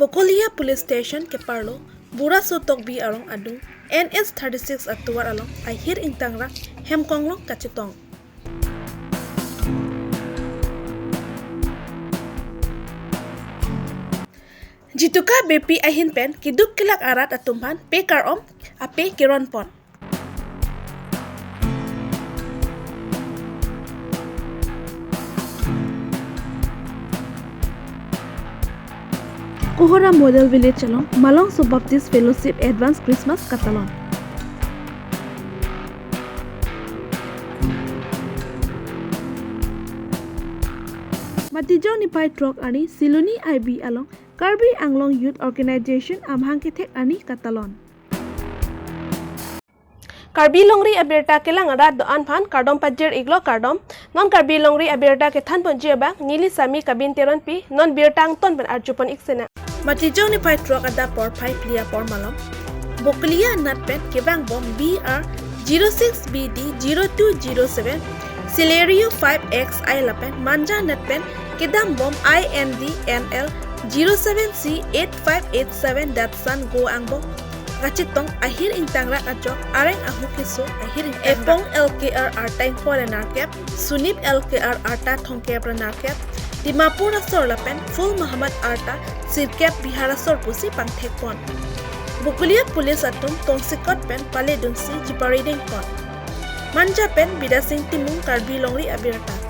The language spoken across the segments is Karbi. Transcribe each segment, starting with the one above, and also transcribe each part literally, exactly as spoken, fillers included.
Bokolia Police Station keparlo Bura Sotok B arong adung N H thirty-six atovar along ahir ingtangrak hem konglong kachetong. Jituka Beypi ahin pen keduk kelak arat atum aphan pekar-om ape keronpon. Kohora Model Village along Malongso Baptist Fellowship Advance Christmas katalon. Matijong niphai throk arni Siloni I B along Karbi Anglong Youth Organization amahang kethek arni katalon. Karbi Longri Abirta kelang arat do-an aphan kardom pajir-iklo, kardom. Non Karbi Longri Abirta kethanponji abang neli Sami Kabin Teronpi, non birta angton pen arjupon-ik sinang. Matijong niphai throk adap porphai phli apor malom Bokolia anat pen kevangbom B R zero six B D zero two zero seven, Celerio five X I lapen Manja anat pen kedambom I N D N L zero seven C eight five eight seven Datsun Go angbong kachetong ahir ingtangrak ajok areng ahu keso ahir ingtangrak. Epong L K R arta ingkoi ra nerkep, Sunip L K R arta thomkep ra nerkep, Dimapur asor lapen Ful Muhammad arta sirkep Bihar asor pusi pangthekpon. Bokolia Police atum tongsekot pen paledunsi chiparidengpon. Manja pen Bidya Sing Timung, Karbi Longri Abirta.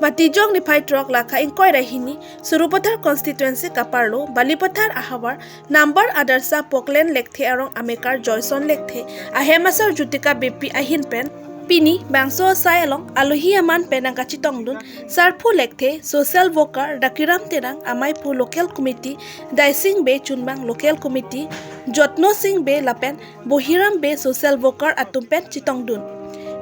Matijong niphai throk lakha ingkoi ra hini Sarupathar constituency kaparlo Balipathar ahavar number Adarsha Poklen Lekthe arong amekar Joyson Lekthe ahem asar Jituka Beypi ahin pen pini bangso asai along alohi aman pen nangkachetongdun Sarpo Lekthe, social worker Dakiram Terang, ameipu local committee Daising Bey, chunbang local committee Jotno Sing Bey lapen Bohiram Bey, social worker atum pen chetongdun.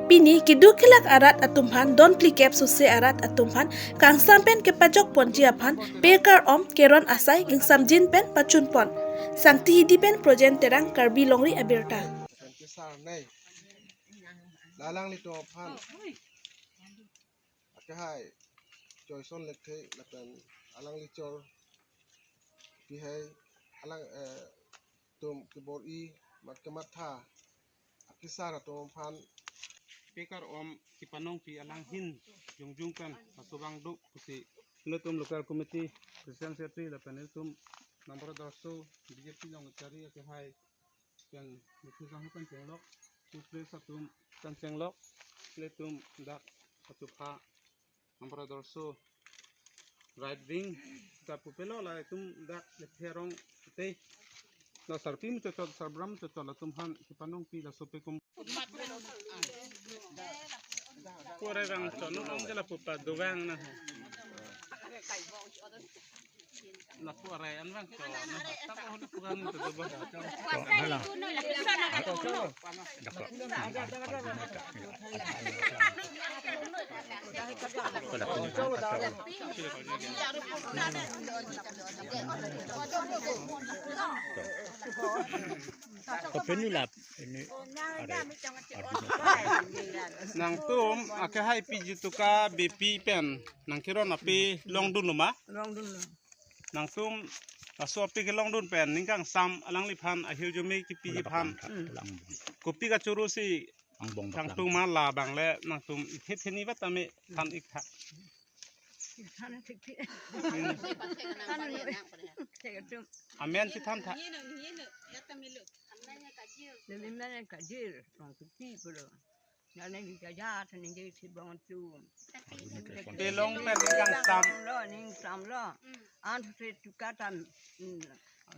Pini keduk kelak arat atum aphan don phlikep sose arat atum aphan kangsam pen kepajokponji aphan pekar-om keron asai ingsamjin pen pachunpon. Sangti Hidi pen Projen Terang, Karbi Longri Abirta. Lapen kesar nei. La alanglitum aphan akehai Joyson Lekthe lapen alangli chor pihai alang, eh, atum kebor-i mat kematha akesar atum aphan pekar-om kepanongpi alang ahin jongjung pen laso abang do pusi nelitum local committee president secretary lapen nelitum number Adarsha B J P along kachari akehai pen nelitum sang pen chenglok, tu place atum pen chenglok, nelitum dak achupha number Adarsha right wing ta pupelo, latum dak Lekthe arong te la sarpi muchot chot, sarbura muchot chot latum aphan kepanongpi laso pekum. Kore bang chon nong jela pupa dovang na. Lapu arai an bang cho, na tap ahuli pukan tu tu bah. Hala. Kopenu lap ini are Arjuna. Nangtum akehai P G Tuka B P pen nangkeron ape longdunlo ma? Longdunlo. Nangtum laso ape kelongdun pen ning kangsam alangliphan ahirjume kepiji aphan. Pulang. Kopi kachoro si angbong thang paklang. Tung ma labang le nangtum ithit theni bat tame than-ik tha. Than thik thik. Hmm. Than thik thik. Amen si than tha. Demi mana kajir, tong kopi pulo. Nane di kaja than ning si bong tu. Pelong pen ning kangsam. Lo, ning sam lo. An se tuka tam. Hmm.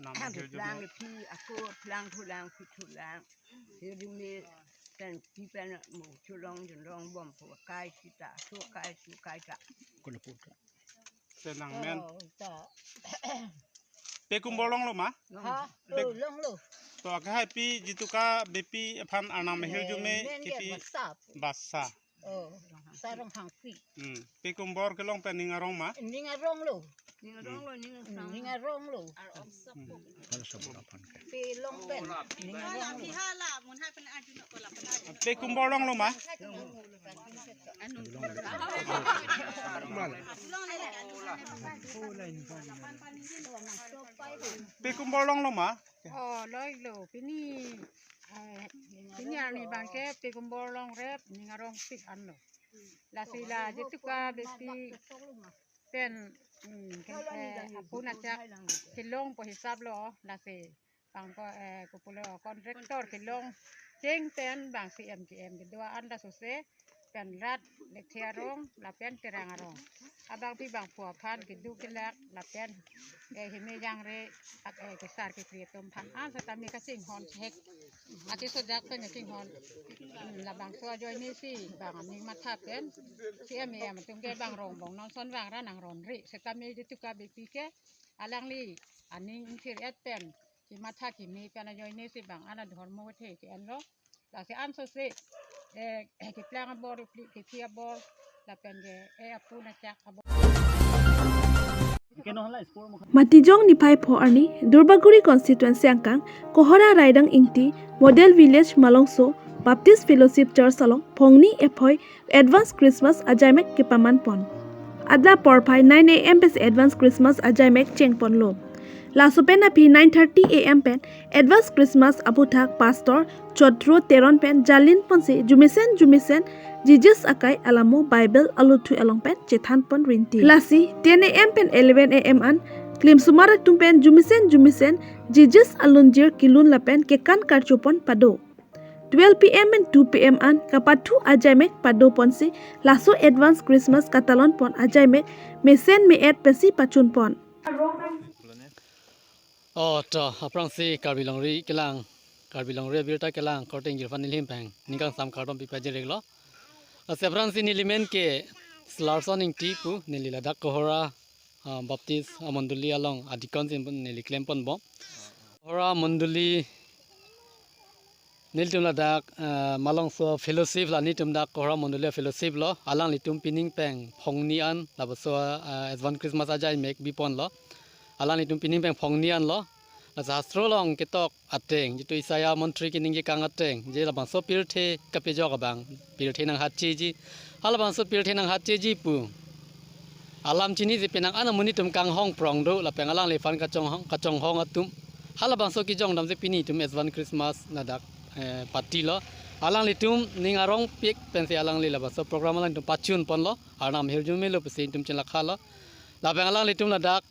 Nam ahirjume. Plang phi ako plang thulang phi thulang. Hirjume pen pi pen mo chulong junlong bom po kai sita so kai su kai ta. Kuna puta. Senang men. Oh, ta. Pekum bolonglo ma? Ha? Pe- Oh, longlo. To akehai P G Tuka B P aphan arnam ahirjume. Eh, men ke kipi basa. Basa. Oh, Sarong Hangpi. Hmm. Pi kumbor kelong pen ning arong ma? Ning arong lo. Ning arong lo, ning arong. Ning arong lo. Pi long pen. Ning arong lo. Pi kumbor longlo ma? Pi kumbor longlo ma? Oh, loi lo. Pini, eh, pini arni abangke pi kumbor longrep, ning arong pik anlo. Lasi la jitu ka besi pen, hmm, ke, eh, apun achak kelongpo hisap lo, lasi bang ko, eh, kopulo contractor kelong cheng pen bang C M G M kedua an la sose pen rat Lekthe arong lapen Terang arong. Abangpi bangphu aphan keduk kelak lapen, eh, heme jangre, ak, eh, kesar kekri atum aphan an setame kachinghon hek. Ati sojak pen kachinghon. Hmm, labangso ajoine si bang aning matha pen C M A M atum ke bang rong bong non son bang ra nang ronri. Setame jitu ka besi ke alangli aning ingthir-et pen kematha keme pen ajoine si bang an adhormo kethe ke-enlo. Lasi ansose, eh, keplang abor, kephi abor, lapen ke, eh, apun achak abor. Matijong niphai pho arni Durbaguri constituency angkang Kohora Raidang Ingti Model Village Malongso Baptist Fellowship Church along phongni ephoi Advance Christmas ajaimek kepaman pon. Adla porphai nine A M pen advance Christmas ajaimek chengponlo. Laso pen aphi nine thirty A M pen advance Christmas aputhak Pastor Chotro Teron pen jalin ponsi jumesen jumesen Jesus akai alamo Bible aluthui along pen chethan pon rinti. Lasi ten A M pen eleven A M an klimsumar atum pen jumesen jumesen Jesus alunjir kelun lapen kekan karcho pon pado. Twelve P M pen two P M an kapathu ajaimek pado ponsi laso advance Christmas katalon pon ajaimek mesen me-et pensi pachun pon. Oh, to, aphrangsi Karbi Longri kelang, Karbi Longri abirta kelang korte ingjir aphan neli ahin pen ning kangsam kardom pipa jiriklo. Lasi aphrangsi neli men ke Larson Ingti pu, neli ladak Kohora, ah, Baptist amondoli along adikon si neli klem ponbom. Kohora mondoli nelitum ladak, ah, Malongso Fellowship la nelitum dak Kohora mondoli a-fellowship lo, alanglitum pining pen phongni an labangso, ah, advance Christmas ajaimek biponlo. Alanglitum pining pen phongni anlo. Lasi hastro along ketok ateng, jitu Isaiah montri keningje kang ateng, je labangso pirthe kapejok abang pirthe nanghatcheji. Halabangso pirthe nanghatcheji pu alam chiniji penang an amonit atum kanghong prong do, lapen alangliphan kachonghong, kachonghong atum. Halabangso kejong damsi pini itum advance Christmas ladak, eh, party lo. Alanglitum ning arong pik pensi alangli labangso program alanglitum pachun ponlo. Arnam hirjume lo pusi itum chenglakha lo. Lapen alanglitum ladak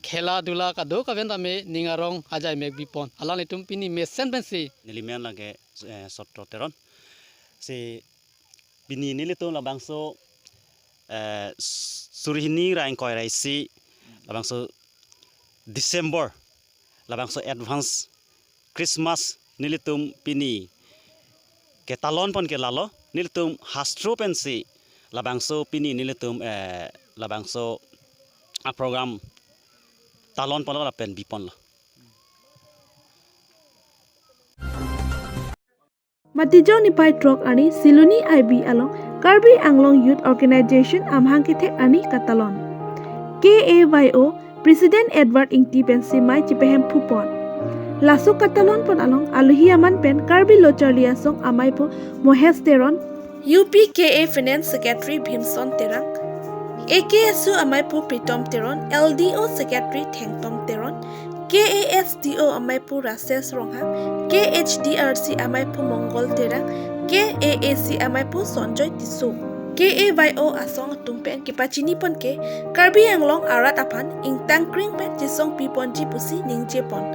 khela dula kado kaven tame ning arong ajaimek bipon. Alanglitum pini mesen pensi. Neli men lake, eh, Chotro Teron. Si pini nelitum labangso, eh, s-, suri hini ra ingkoi ra isi labangso December labangso advance Christmas nelitum pini ketalon pon ke lalo, nelitum hastro pensi labangso pini nelitum, eh, labangso a-program talon ponlo lapen biponlo. Matijong niphai throk arni Siloni I B along Karbi Anglong Youth Organization amahang kethek arni katalon. K A Y O President Edward Ingti pensi mei chepehemphu pon. Laso katalon pon along alohi aman pen Karbi Lo Charli Asong ameiphu Mohesh Teron, U P K A Finance Secretary Bhimson Terang, A K S U ameiphu Pritom Teron, L D O Secretary Thengtom Teron, K A S D O ameiphu Rasesh Ronghang, K H D R C ameiphu Mongol Terang, K A A C ameiphu Sonjoy Tisso. K A Y O asong atum pen kepachini pon ke Karbi Anglong arat aphan ingtang kring pen chesongpi ponji pusi ningje pon.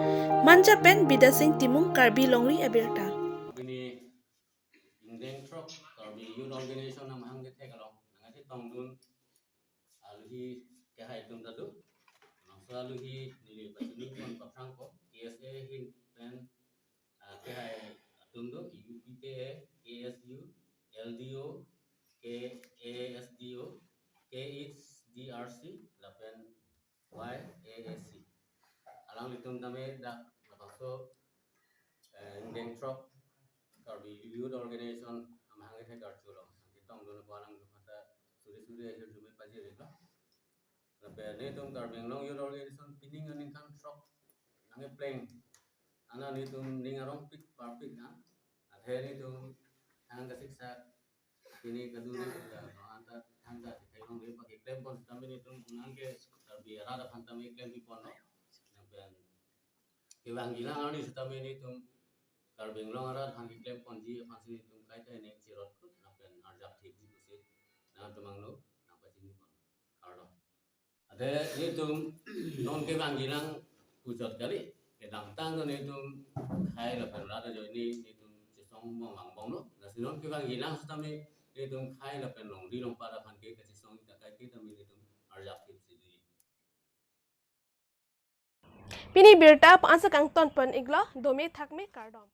Manja pen Bidya Sing Timung, Karbi Longri Abirta. Pini ingdeng throk Karbi Youth Organization amahang kethek along nangkachetongdun alohi kehai atum ta do. Labangso alohi neli pachini pon paphrangpo, K S A ahin pen, ah, kehai atum do, U P K A, K S U, L D O, K A S D O, K H D R C, lapen Y A A C. Alanglitum tame dak labangso, eh, ingdeng throk Karbi Youth Organization amahang kethek karjulong. tongdun apo alang atum aphanta suri suri ahirjume pajir iklo. Lapen netum Karbi Anglong Youth Organization pining aningkan throk nangkepleng. Ana netum ning arongpik parpik na. Athe netum thang kasiksak pini kaduri la anta thang kachethek longle pakeklem pon sitame netum unang ke Karbi arat aphan tame klempi ponlo. Lapen kevangjilang arni sitame netum Karbi Anglong arat aphan keklem ponji aphansi netum kaita ning chirot kut lapen arjap thipji pusi nangtum angno nangpachini pon. Kardom. Athe netum non kevangjilang puchot kali. Kedamtang to netum khei lapen rat ajoine netum chesong bom angbomlo. Lasi non kevangjilang sitame netum khei lapen longri longpat aphan ke kachesong ita kaike tame netum arjap thipsi doji. Pini birta pu ansa kangton pon iklo, dome thakme, kardom.